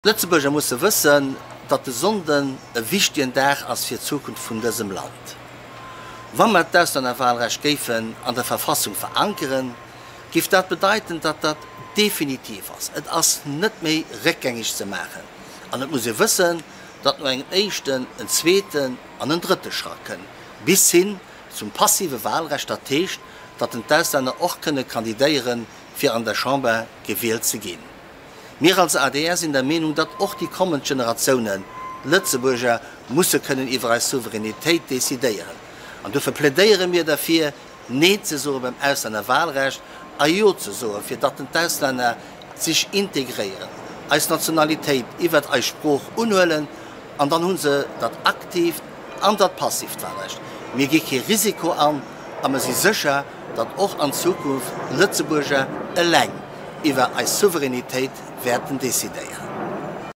D'Lëtzebuerger musse wëssen, datt de Sonnden e wichtegen Dag ass fir d'Zukunft vun dësem Land. Wa mer d'Auslännerwahlrecht géifen an der Verfassung verankeren, géif dat bedeiten, datt dat definitiv ass. Et ass net méi réckgängeg ze maachen. An et muss ee wëssen, datt no engem éischten en zweeten an en drëtte Schrack kënn, bis hin zum passive Wahlrecht, dat heescht, datt den d'Auslänner och kënne kandidéieren, fir an der Chamber gewielt ze ginn. Mir als adr sinn der Meenung, datt och déi kommend Generatiounen Lëtzebuerger musse kënnen iwwer eis Souveränitéit decidéieren. An dofir plädéiere mir derfir, Neen ze soe beim Auslännerwahlrecht a Jo ze soe fir datt den d'Auslänner sech integréieren, eis Nationalitéit iwwert eis Sprooch unhuelen an dann hu se dat aktiivt an dat passiivt Wahlrecht. Mir gi kee Risiko an a mer si sécher, datt och an Zukunft d'Lëtzebuerger eleng iwwer eis Souveränitéit wäerten decidéieren.